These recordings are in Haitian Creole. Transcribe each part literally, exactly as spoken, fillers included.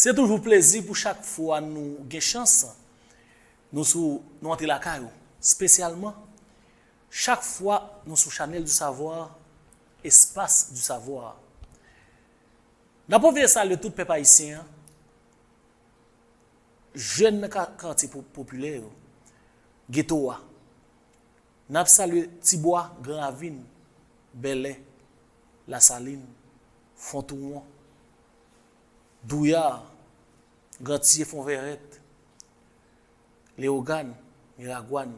Se toujou plezi pou chak fwa nou gen chans, nou sou, nou antre lakay ou. Espesyalman, chak fwa nou sou Channel du Savoir, Espace du Savoir. N ap pwofite salye tout pèp ayisyen an, jèn nan ka-, katye po-, popilè yo, geto a. N ap salye Tibwa, Gran Ravin, Bèlè, Lasalin, Fontwon, Douyar, Grantiye, Fonvèrèt, Leyogàn, Miragwàn,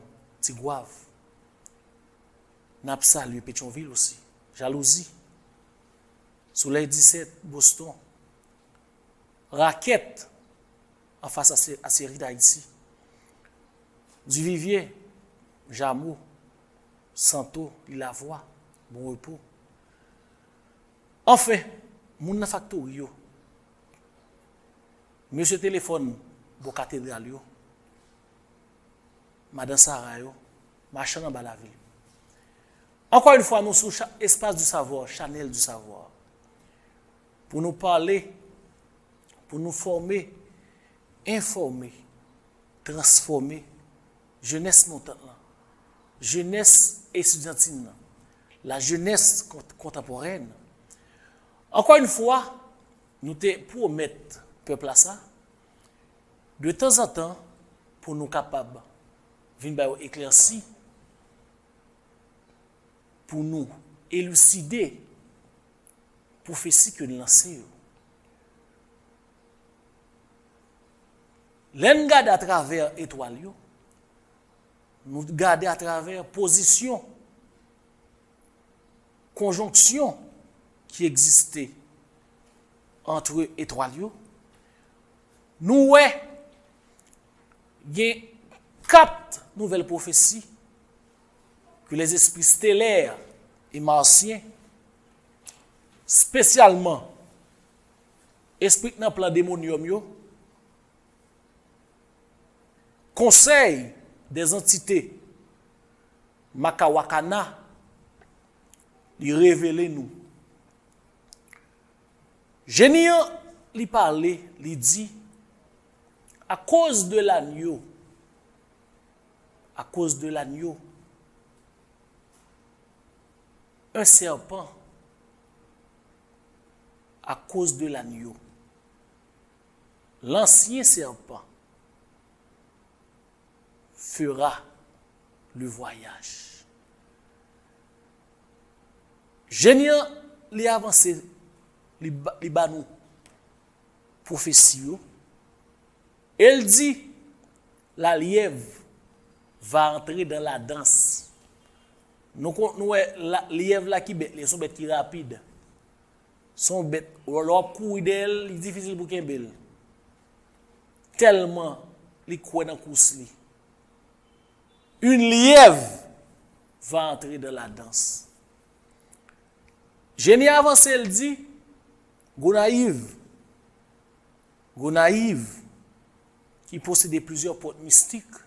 Tigwav. N ap salye Petyonvil osi, Jalouzi, Solèy disèt, Boston, Rakèt, anfas a Se-, a Seri Dayiti, Divivye, Jamo, Santo, Lilavwa, Bon Repo. Anfen, moun nan faktori yo, mesye telefòn bò katedral yo, madan Sara yo, machann anba lavil. Ankò yon fwa, nou sou cha-, Espace du Savoir, Channel du Savoir. Pou nou pale, pou nou fòme, enfòme, transfòme jenès montant lan, jenès estidyantin nan, la jeunesse con-, contemporaine. Ankò yon fwa, nou te pwomèt pèp la sa, de tanzantan, pou nou kapab vin ba yo eklèsi, pou nou eliside pwofesi ke n lanse yo. Lè n gade atravè etwal yo, nou gade atravè pozisyon, konjonksyon ki egziste ant etwal yo, nou wè gen kat nouvèl pwofesi ke les esprits stellaires et martiens, espesyalman espri k nan plan demonyòm yo, konsèy dèzantite Makawakana, li revele nou. Jeni an, li pale, li di, à cause de l'agneau, à cause de l'agneau, un serpent, à cause de l'agneau, l'ancien serpent fera le voyage. Jeni an, li avanse, li ba, li ba nou pwofesi yo. E l di, la lièvre va entrer dans la danse. Nou kon-, nou wè la, lyèv la ki bèt li, se yon bèt ki rapid. Se yon bèt, lè w ap kouri dèyè l, li difisil pou kenbe l. Tèlman li kwè nan kous li. Une lièvre va entrer dans la danse. Jeni avanse, l di, Gonayiv, Gonayiv, ki posede plizyè pòt mistik,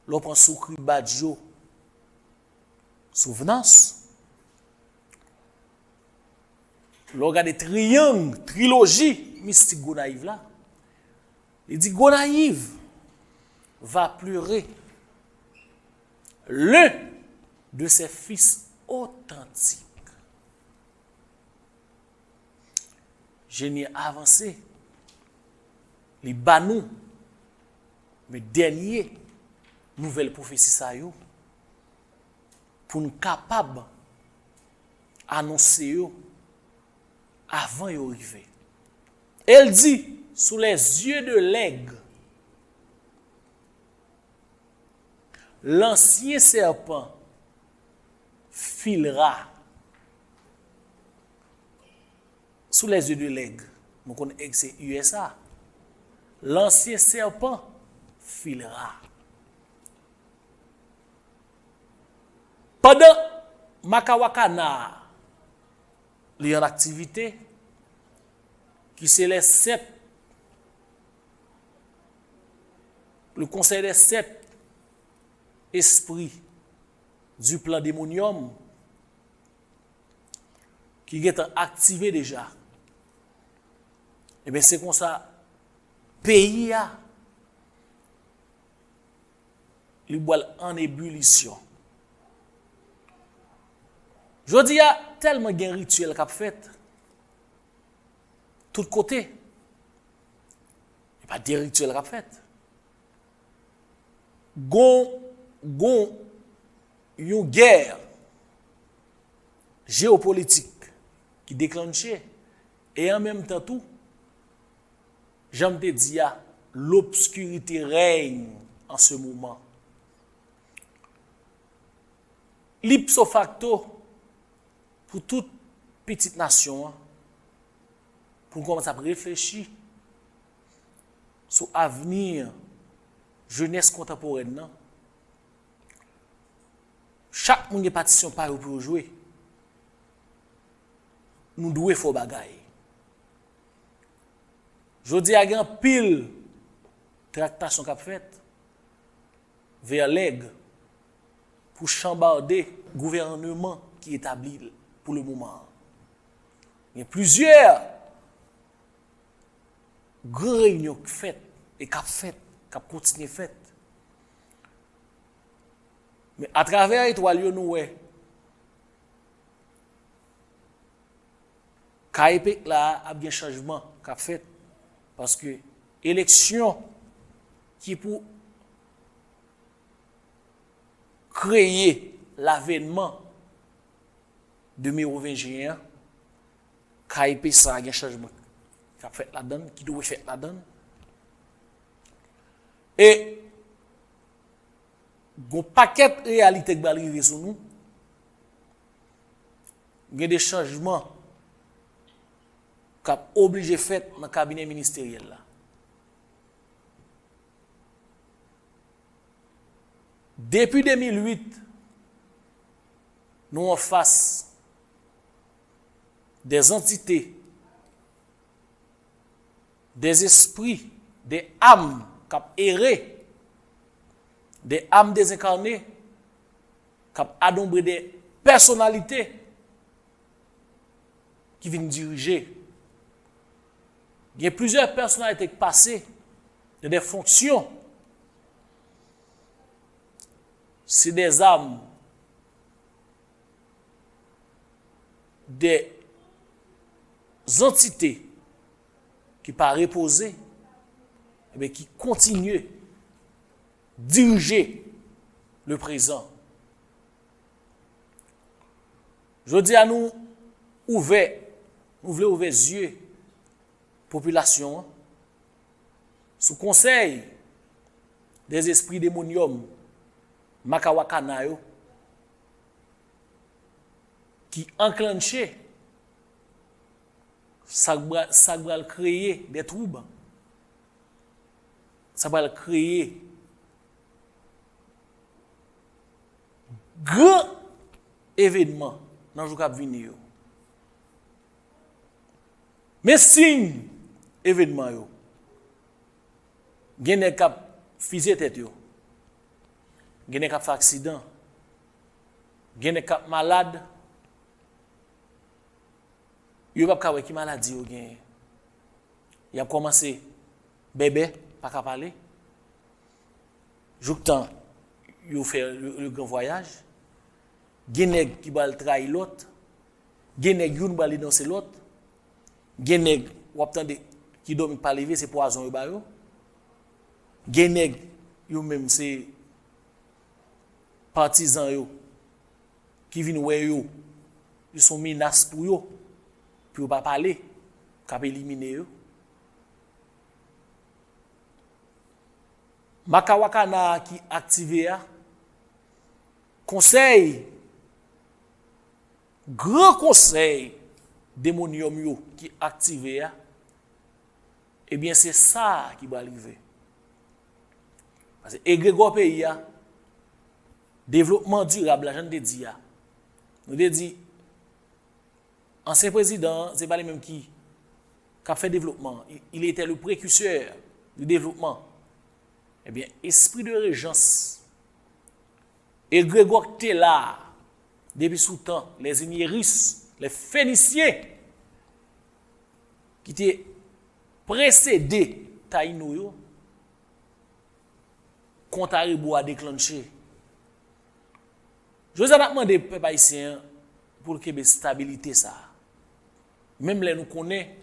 lè w pran Soukri, Badjo, Souvnans, lè w gade triyang, triloji mistik Gonayiv la, li di, Gonayiv va pleurer l'un de ses fils authentiques. Jeni avanse, li ba nou men dènye nouvèl pwofesi sa yo pou n kapab anonse yo avan yo rive. E l di, sous les yeux de l'aigle, l'ancien serpent filera. Sous les yeux de l'aigle. Nou konn èg se U S A. L'ancien serpent filera. Pandan Makawakana li an aktivite, ki se les sept, le conseil des sept esprits du plan démonium, ki gentan aktive deja. Ebyen, se konsa, Peyi a, li pral an ebilisyon. Jodi a, tèlman gen rityèl k ap fèt tout kote. E pa de rityèl k ap fèt. Gon, gon yon gè jewopolitik ki deklanche, e an menm tan tou, jan m te di a, l'obscurité règne en ce moment. L ipso facto, pou tout pitit nasyon an, pou n kòmanse ap reflechi sou avni jenès kontanporèn nan. Chak moun gen patisyon pa yo pou yo jwe. Nou dwe fè bagay. Jodi a, gen anpil traktasyon k ap fèt vè lèg pou chanbade gouvènman ki etabli pou le moman an. Gen plizyè gran reyinyon k fèt e k ap fèt, k ap kontinye fèt. Men atravè etwal yo, nou wè K E P la ap gen chanjman k ap fèt, paske eleksyon ki pou kreye lavènman de Mero ven jen an, K E P sa a gen chanjman k ap fèt ladan l, ki dwe fèt ladan l. E gon pakèt reyalite k pral rive sou nou. Gen de chanjman k ap oblije fèt nan kabinè ministeryèl la. Depi de mil uit, nou anfas de zantite, de zespri, de am k ap ere, de am dezenkane, k ap adonbre de pèsonalite ki vin dirije. Gen plizyè pèsonalite k pase nan de fonksyon. Se de zam, de zantite ki pa repoze, enben, ki kontinye dirije le prezan. Jodi a, nou ouvè, nou vle ouvè zye popilasyon an sou konsèy de zespri demonyòm makawakana yo ki anklanche sa k pral, sa k pral kreye de twoub, sa k pral kreye gran evènman nan jou k ap vini yo. Men siy evènman yo. Gen nèg k ap fizye tèt yo. Gen nèg k ap fè aksidan. Gen nèg k ap malad. Yo p ap ka wè ki maladi yo genyen. Y ap kòmanse bèbè, pa ka pale. Jouktan yo fè le, le gran vwayaj. Gen nèg ki pral trayi lòt. Gen nèg youn pral denonse lòt. Gen nèg w ap tande ki dòmi k pa leve, se pwazon yo ba yo. Gen nèg yo menm se patizan yo ki vin wè yo, yo se yon menas pou yo, pou yo pa pale, k ap elimine yo. Makawakana a ki aktive a, konsèy, gran konsèy demonyòm yo ki aktive a, ebyen, se sa ki pral rive. Paske egregò peyi a, devlopman dirab la, jan n te di a, nou te di, ansyen prezidan an, se pa li menm ki, k ap fè devlopman an. Il, il était le précurseur du développement. Ebyen, espri de rejans, egregò k te la a, depi sou tan les Inieris, les Phéniciens, ki te presede Tayino yo, kont a rebò a deklanche. Jodi a n ap mande pèp ayisyen an pou l kenbe estabilite sa a. Menm lè nou konnen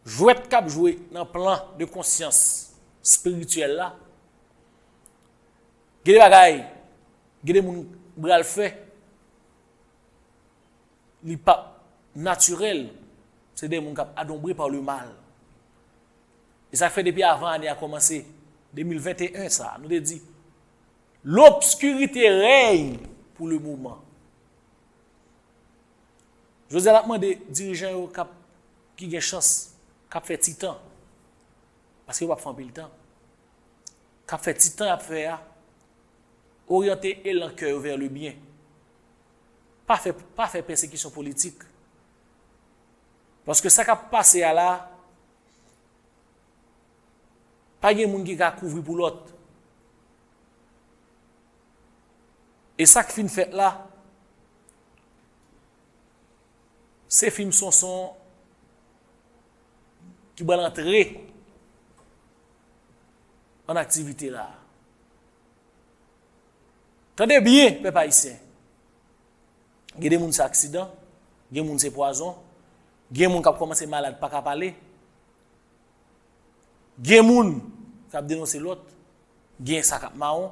jwèt k ap jwe nan plan de konsyans espirityèl la, gen de bagay, gen de moun pral fè, li p ap natirèl, se de moun k ap adombre pa le mal. E sa k fè depi avan ane a kòmanse, de mil venteyen sa, nou te di, l'obscurité règne pour le moment. Jodi a n ap mande dirijan yo k ap, ki gen chans, k ap fè ti tan, paske yo p ap fè anpil tan, k ap fè ti tan y ap fè a, oryante elan kè yo vers le bien. Pa fè, pa fè pèsekisyon politik. Paske sa k ap pase a la, pa gen moun ki ka kouvri pou lòt. E sa k fin fèt la, se fim Sonson ki pral antre an aktivite la. Tande byen, pèp ayisyen. Gen de moun se aksidan, gen moun se pwazon, gen moun k ap kòmanse malad pa ka pale, gen moun k ap denonse lòt, gen sa k ap mawon.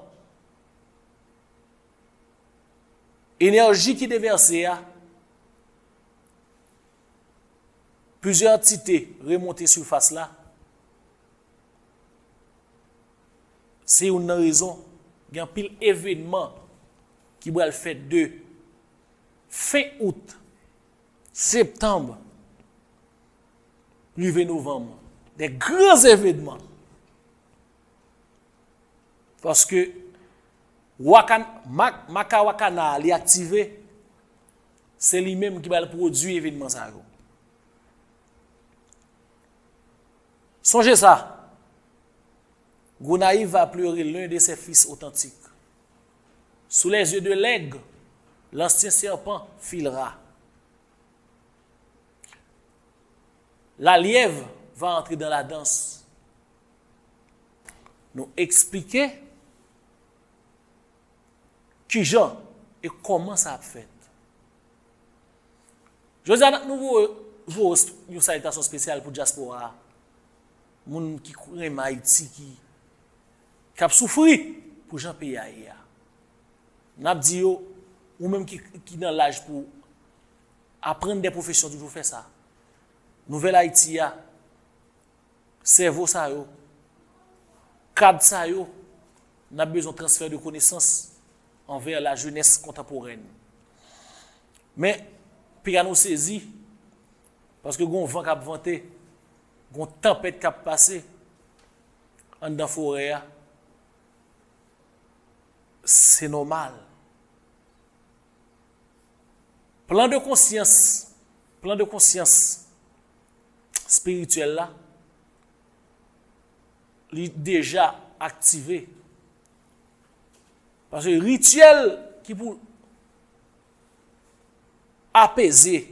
Enèji ki devèse a, plizyè antite remonte sifas la. Se youn nan rezon, gen anpil evènman ki pral fèt de fen out, septanm, rive novanm. De gran evènman. Paske Wakan-, Mak-, Maka Wakana a, li aktive, se li menm ki pral pwodui evènman sa yo. Sonje sa, Gonayiv va pleurer l'un de ses fils authentiques. Sous les yeux de l'aigle, l'ancien serpent filera. La lièvre va entrer dans la danse. Nou eksplike kijan e kòman sa ap fèt. Jodi a, n ap nou voye, voye yon salitasyon espesyal pou dyaspora a. Moun ki renmen Ayiti, ki, k ap soufri pou jan peyi a ye a. N ap di yo, ou menm ki, ki nan laj pou aprann de pwofesyon, toujou fè sa. Nouvèl Ayiti a, sèvo sa yo, kad sa yo, n ap bezwen transfè de konesans anvè la jeunesse contemporaine. Men, piga nou sezi, paske gon van k ap vante, gon tanpèt k ap pase anndan forè a. Se nòmal. Plan de konsyans, plan de konsyans espirityèl la, li deja aktive. Paske rityèl ki pou apeze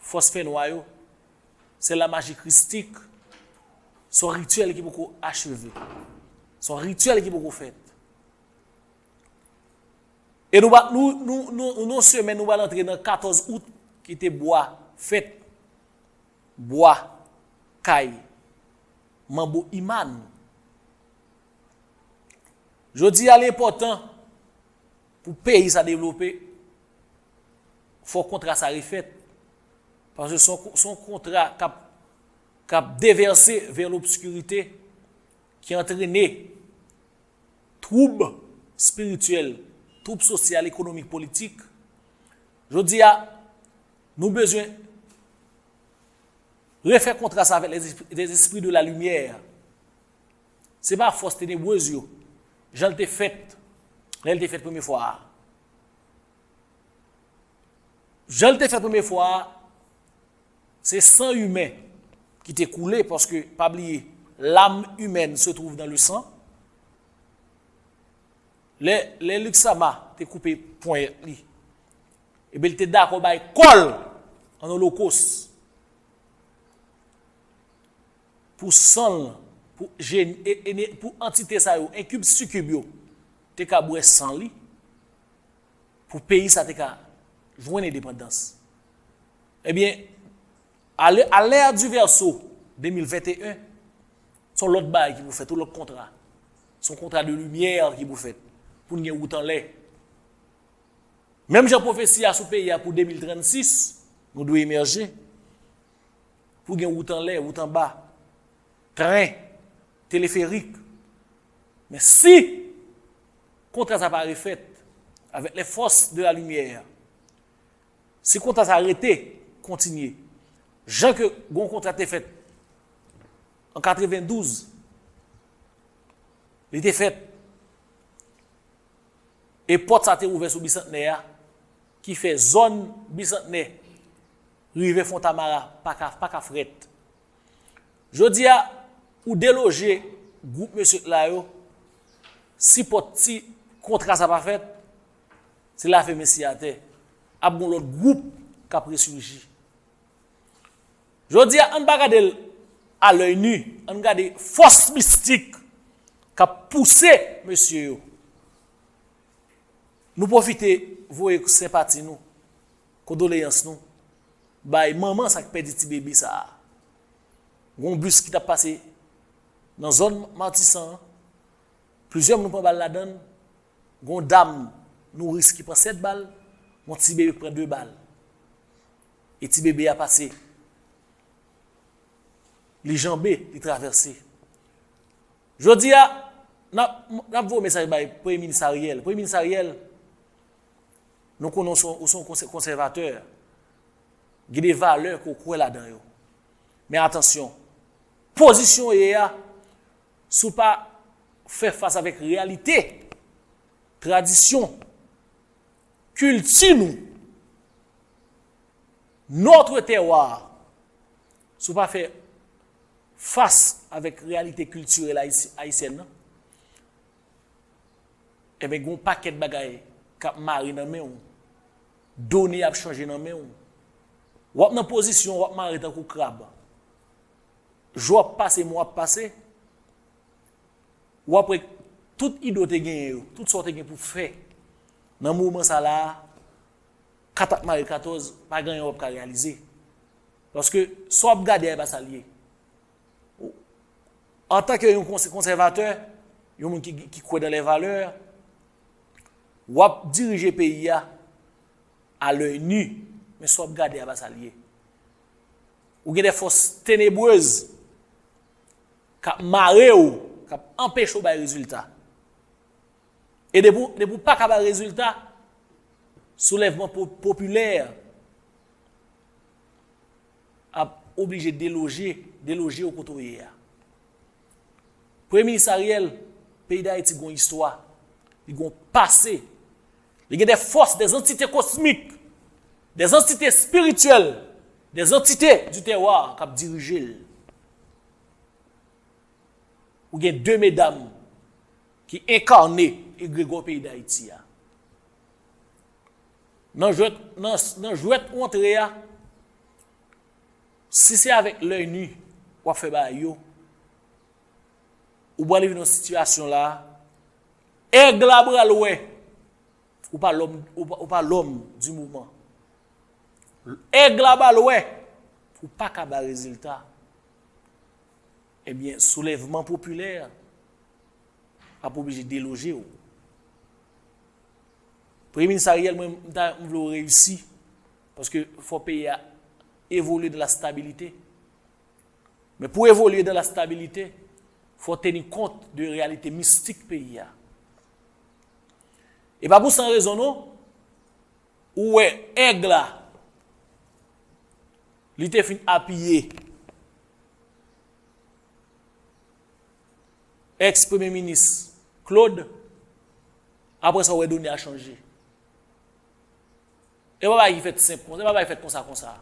fòs fènwa yo, se la maji kristik, se yon rityèl ki poko acheve. Se yon rityèl ki poko fèt. E nou pa, nou, nou, nou, nou, semèn, nou pral antre nan katòz out ki te bwa fèt, bwa kay, manbo iman. Jodi a, li enpòtan pou peyi sa devlope, fò kontra sa refèt. Paske se yon, se yon kontra k ap, k ap devèse vè lobskirite, ki antrene twoub espirityèl, twoub sosyal, ekonomik, politik. Jodi a, nou bezwen refè kontra sa avèk les esprits, les esprits de la lumière. Se pa fòs tenebrez yo, jan l te fèt, lè l te fèt premye fwa a. Jan l te fèt premye fwa a, se san imen ki te koule, paske, pa bliye, l'âme humaine se trouve dans le sang. Lè, lè Luc Sama te koupe ponyèt li, ebyen, li te dakò bay kò l an olokòs. pou san l, pou, je, e, e, pou antite sa yo, enkib sikib yo, te ka bwè san li, pou peyi sa te ka jwenn endepandans. Ebyen, à l'ère du Verseau de mil venteyen, se yon lòt bagay ki pou fèt, yon lòt kontra. Se yon kontra de limyè ki pou fèt, pou n gen wout anlè. Menm jan pwofesi a sou peyi a pou de mil trannsis, nou dwe emèje, pou gen wout anlè, wout anba, tren, teleferik. Men si kontra sa pa refèt avèk les forces de la lumière, si kontra sa rete, kontinye, jan ke gon kontra te fèt an katrevendouz, li te fèt, e pòt sa te ouvè sou Bisantnè a, ki fè zòn Bisantnè rive Fontamara pa ka, pa ka frèt. Jodi a, ou deloje gwoup mesye la yo, si pòt, si kontra sa pa fèt, se lave men si atè. Ap gon lòt gwoup k ap resurji. Jodi a, ann pa gade l à l'œil nu, ann gade fòs mistik k ap pouse mesye yo. Nou pwofite voye senpati nou, kondoleyans nou, bay manman sa k pèdi ti bebe sa a. Gon bis ki t ap pase nan zòn Matisan an, plizyè moun pran bal ladan l, gon dam nouris ki pran sèt bal, gon ti bebe k pran de bal. E ti bebe a pase, li janbe, li travèse. Jodi a, n ap, n ap voye mesaj bay Premye Minis Ariel. Premye Minis Ariel, nou konnen w se yon, ou se yon konsè-, konsèvatè. Gen de valè ke w kwè ladan yo. Men atansyon, pozisyon w ye a, si w pa fè fas avèk reyalite, tradisyon, kilti nou, notre terroir, si w pa fè fas avèk reyalite kiltirèl ayis-, ayisyèn nan, enben, gen yon pakèt bagay k ap mare nan men w, done ap chanje nan men w. W ap nan pozisyon, w ap mare tankou krab. Jou ap pase, mwa ap pase, w ap wè tout ide w te genyen yo, tout sa w te gen pou fè nan moman sa la a, kat ap mare katòz, pa gen anyen w ap ka reyalize. Paske sa w ap gade a, e pa sa l ye. Antanke yon konsè-, konsèvatè, yon moun ki, ki kwè dans les valeurs, w ap dirije peyi a à l'œil nu, men sa w ap gade a pa sa l ye. Ou gen de fòs tenebrez k ap mare w, k ap anpeche w bay rezilta. E depi w, depi w pa ka bay rezilta, soulèvman po-, popilè ap oblije deloje, deloje w kote w ye a. Premye Minis Ariel, peyi Dayiti gon istwa, li gon pase, li gen de fòs, de antite kosmik, de antite espirityèl, de antite du terroir k ap dirije l. Ou gen de medam ki enkane egregò peyi Dayiti a. Nan jwèt, nan, nan jwèt ou antre a, si se avèk lèy ni w ap fè bagay yo, ou pral rive nan sitiyasyon la, èg la pral wè ou pa lòm, ou pa, ou pa lòm di moman. Èg la pral wè ou pa ka bay rezilta. Ebyen, soulèvman popilè ap oblije deloje w. Premye Minis Ariel, mwen, m ta, m vle w reyisi, paske fò peyi a evolye dans la stabilité. Men pou evolye dans la stabilité, fò teni kont de reyalite mistik peyi a. E pa pou san rezon non, ou wè èg la, li te fin apiye èks Premye Minis Claude, apre sa, ou wè done a chanje. E pa bagay ki fèt senp konsa, e pa bagay fèt konsa, konsa.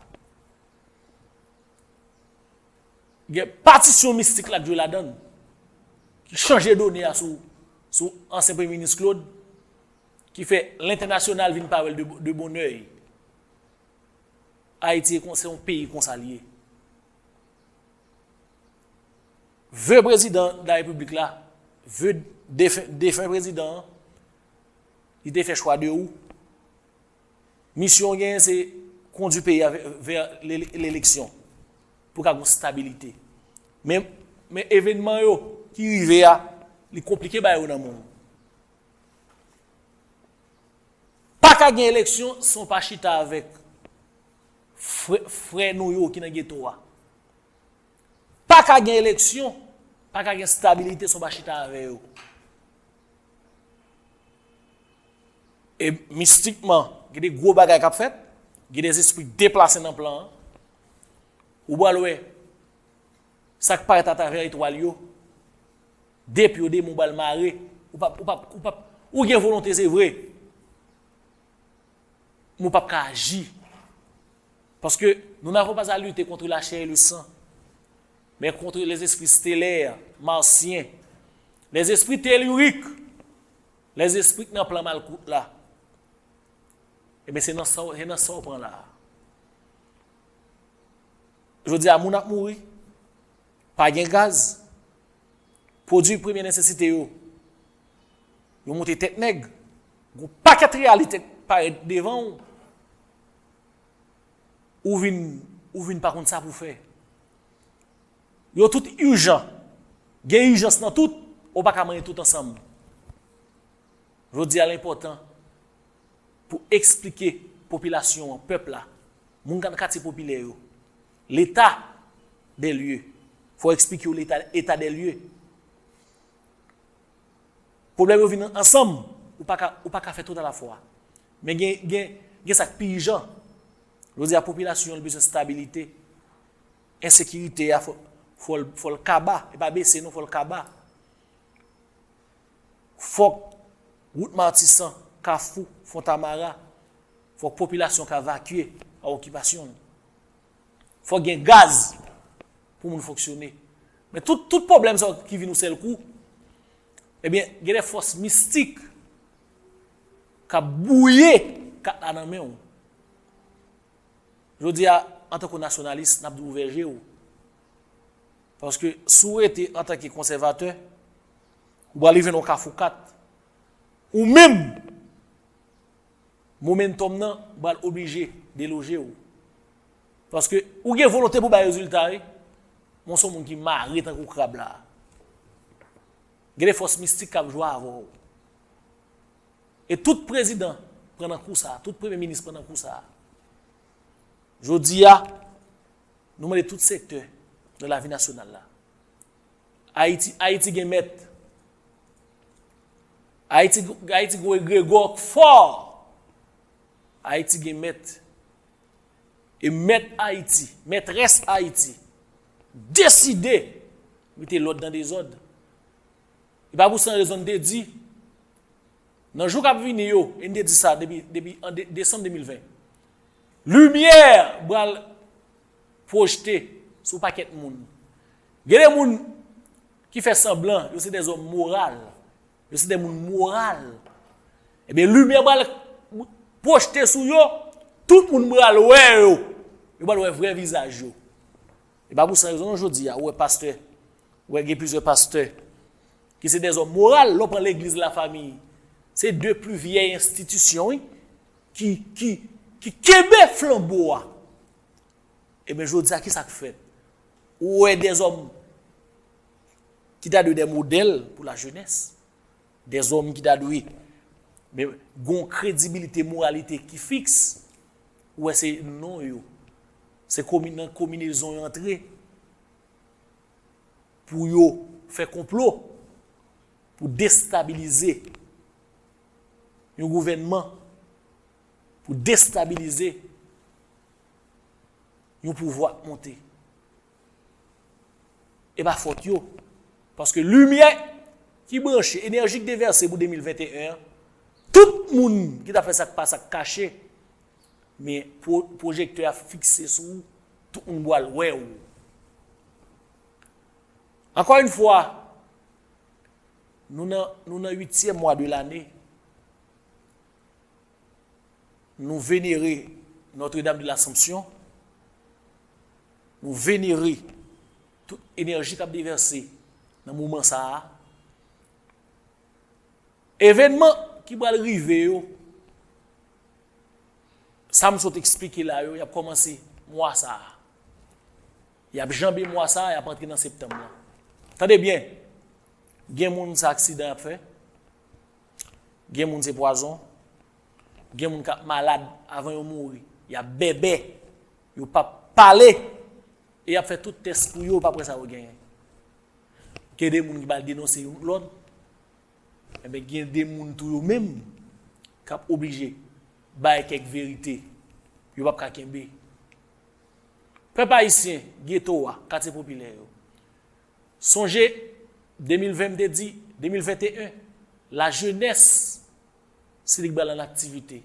Gen patisyon mistik la k jwe ladan l, ki chanje done a sou, sou ansyen Premye Minis Claude, ki fè lentènasyonal vin pa wè l de, de bon èy. Ayiti se yon peyi konsa l ye. Ve prezidan de la repiblik la, ve defen, defen prezidan an, li te fè chwa de ou. Misyon w genyen se kondui peyi a vè, vè lele-, leleksyon pou ka gen stabilite. Men, men evènman yo ki rive a, li konplike bagay yo nan men w. Pa ka gen eleksyon san w pa chita avèk frè, frè nou yo ki nan geto a. Pa ka gen eleksyon, pa ka gen stabilite san w pa chita avè yo. E mistikman, gen de gwo bagay k ap fèt, gen de zespri deplase nan plan an. Ou pral wè sa k parèt atravè etwal yo, de pye yo, de men w pral mare, ou p ap, ou p ap, ou p ap, ou gen volonte, se vre, men w p ap ka aji. Parce que nous n'avons pas à lutter contre la chair et le sang, mais contre les esprits stellaires, martiens, les esprits telluriques, les esprits ki nan plan malkout la. Ebyen, se nan sa, se nan sa w pran la. Jodi a, moun ap mouri, pa gen gaz, pwodui premye nesesite yo, yo moute tèt nèg, gon pakèt reyalite k parèt devan w, ou vin, ou vin pa konn sa pou fè. Yo tout ijan. Gen ijans nan tout, ou pa ka manyen tout ansanm. Jodi a, l enpòtan pou eksplike popilasyon an, pèp la, moun k nan katye popilè yo, leta dè lye. Fò w eksplike yo leta, eta dè lye. Pwoblèm yo vin ansanm, ou pa ka, ou pa ka fè tout alafwa. Men gen, gen, gen sa k pi ijan. Jodi a, popilasyon an bezwen stabilite. Ensekirite a, fò, fò l, fò l kaba. E pa bese non, fò l kaba. Fòk wout Matisan, Kafou, Fontamara, fòk popilasyon ka vakye a okipasyon l. Fòk gen gaz pou moun fonksyone. Men tout, tout pwoblèm sa yo ki vin yon sèl kou, ebyen, gen de fòs mistik k ap bwouye kat la nan men w. Jodi a, antanke nasyonalis, n ap di w ouvè je w. Paske si w rete antanke konsèvatè, ou pral rive nan yon kafou kat. Ou menm, momentum nan pral oblije deloje w. Paske ou gen volonte pou bay rezilta, wi. Men w se yon moun ki mare tankou krab la. Gen de fòs mistik k ap jwe avè w. E tout prezidan pran nan kou sa, tout premye minis pran nan kou sa. Jodi a, nou mande tout sektè nan lavi nasyonal la. Ayiti, Ayiti gen mèt. Ayiti, Ayiti gen egregò k fò. Ayiti gen mèt. E mèt Ayiti, mètrès Ayiti, deside mete lòd nan dezòd. E pa pou san rezon n te di, nan jou k ap vini yo, e n te di sa depi, depi an de-, desanm de mil ven, limyè pral pwojte sou pakèt moun. Gen de moun ki fè sanblan yo se dèzòm moral, yo se de moun moral. Ebyen, limyè pral pwojte sou yo, tout moun pral wè yo. Yo pral wè vrè vizaj yo. E pa pou san rezon non jodi a, ou wè pastè, ou wè gen plizyè pastè ki se dèzòm moral, lè w pran legliz Lafami, se de pli vyèy enstitisyon, wi, ki, ki, ki kenbe flanbo a. Ebyen, jodi a, ki sa k fèt? Ou wè dèzòm ki ta dwe de modèl pou lajenès, dèzòm ki ta dwe, men, gon kredibilite, moralite ki fiks, ou wè se non yo, se komi-, nan konbinezon yo antre pou yo fè konplo, pou destabilize yon gouvènman, pou destabilize yon pouvwa k monte. E pa fòt yo. Paske limyè ki branche, enèji k devèse pou de mil venteyen an, tout moun ki t ap fè sa k pa sa k kache, men pwo-, pwojektè a fikse sou ou, tout moun pral wè w. Encore une fois, nou nan, nou nan uityèm mwa de lane. Nou venere Notre-Dame de l'Assomption. Nou venere tout enèji k ap devèse nan moman sa a. Evènman ki pral rive yo, sa m sot eksplike la yo, y ap kòmanse mwa sa a. Y ap janbe mwa sa a, y ap antre nan septanm lan. Tande byen, gen moun se aksidan y ap fè, gen moun se pwazon, gen moun k ap malad avan yo mouri, y ap bèbè, yo p ap pale, e y ap fè tout tès pou yo, yo p ap wè sa yo genyen. Gen de moun ki pral denonse youn lòt, enben gen de moun tou yo menm k ap oblije bay kèk verite yo p ap ka kenbe. Pèp ayisyen, geto a, katye popilè yo, sonje de mil ven m te di, de mil venteyen, lajenès se li k pral an aktivite.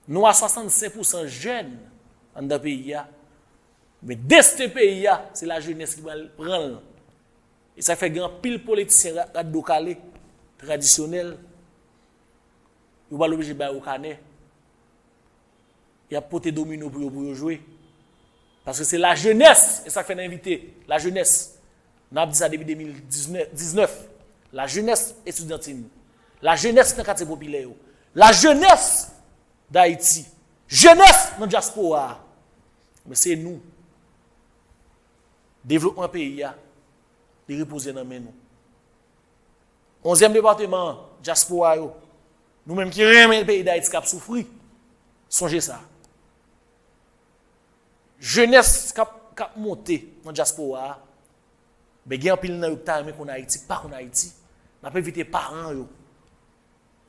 Nou a swasannsenk pousan jèn anndan peyi a, men desten peyi a, se lajenès ki pral pran l. E sa fè gen anpil politisyen ra- rat do kale, tradisyonèl, yo pral oblije ba yo kanè. Y ap pote domino pou yo, pou yo jwe. Paske se lajenès, e sa k fè n envite lajenès. N ap di sa depi de mil diznèf, diznèf. Lajenès estidyantin. Lajenès nan katye popilè yo. Lajenès Dayiti. Jenès nan dyaspora a. Men se nou. Devlopman peyi a, li repoze nan men nou. Onzyèm depatman an, dyaspora yo, nou menm ki renmen peyi Dayiti k ap soufri, sonje sa. Jenès k ap, k ap monte nan dyaspora a, ben gen anpil nan yo ki ta renmen konn Ayiti, ki pa konn Ayiti. N ap envite paran yo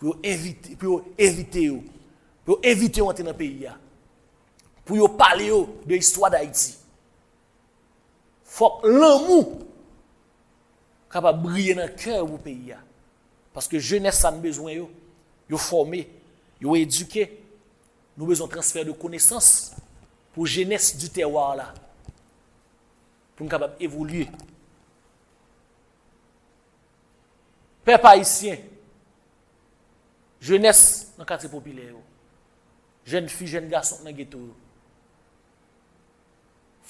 pou yo envite, pou yo envite yo, pou yo envite yo antre nan peyi a, pou yo pale yo de istwa Dayiti. Fòk lanmou kapab briye nan kè yo pou peyi a. Paske jenès sa n bezwen yo, yo fòme, yo edike. Nou bezwen transfè de konesans pou jenès di tèwa la, pou n kapab evolye. Pèp ayisyen, jenès nan katye popilè yo, jèn fi, jèn gason k nan geto yo,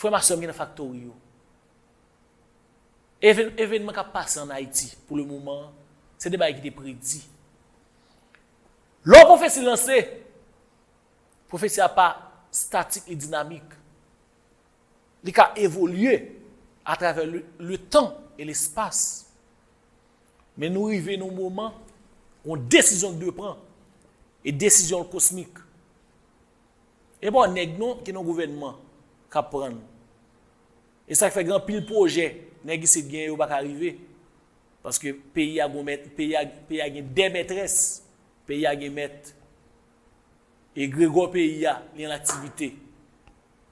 frè m ak sè m ki nan faktori yo, even- evènman k ap pase ann Ayiti pou le moman an, se de bagay ki te predi. Lè yon pwofesi lanse, pwofesi a pa statik, li dinamik. Li ka evolye atravè le, le tan e lespas. Men nou rive nan yon moman, yon desizyon ki dwe pran. E desizyon kosmik. E pa nèg non ki nan gouvènman k ap pran l. E sa k fè gen anpil pwojè nèg isit gen yo pa ka rive. Paske peyi a gon mèt, peyi a, peyi a gen de mètrès, peyi a gen mèt. E Gregò peyi a, li an aktivite.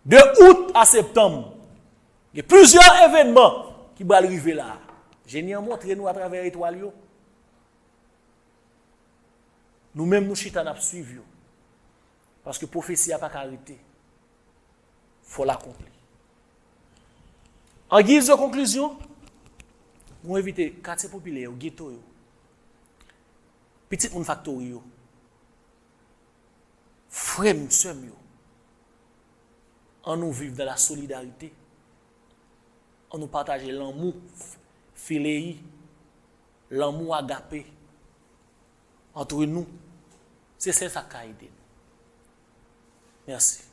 De out a septanm, gen plizyè evènman ki pral rive la. Jeni an montre nou atravè etwal yo. Nou menm nou chita n ap swiv yo. Paske pwofesi a pa ka rete. Fò l akonpli. An giz de konklizyon, nou envite katye popilè yo, geto yo, pitit moun faktori yo, frè m, sè m yo, annou viv dans la solidarité. Annou pataje lanmou, filei, lanmou agape antre nou. Se sèl sa k ka ede nou. Mèsi.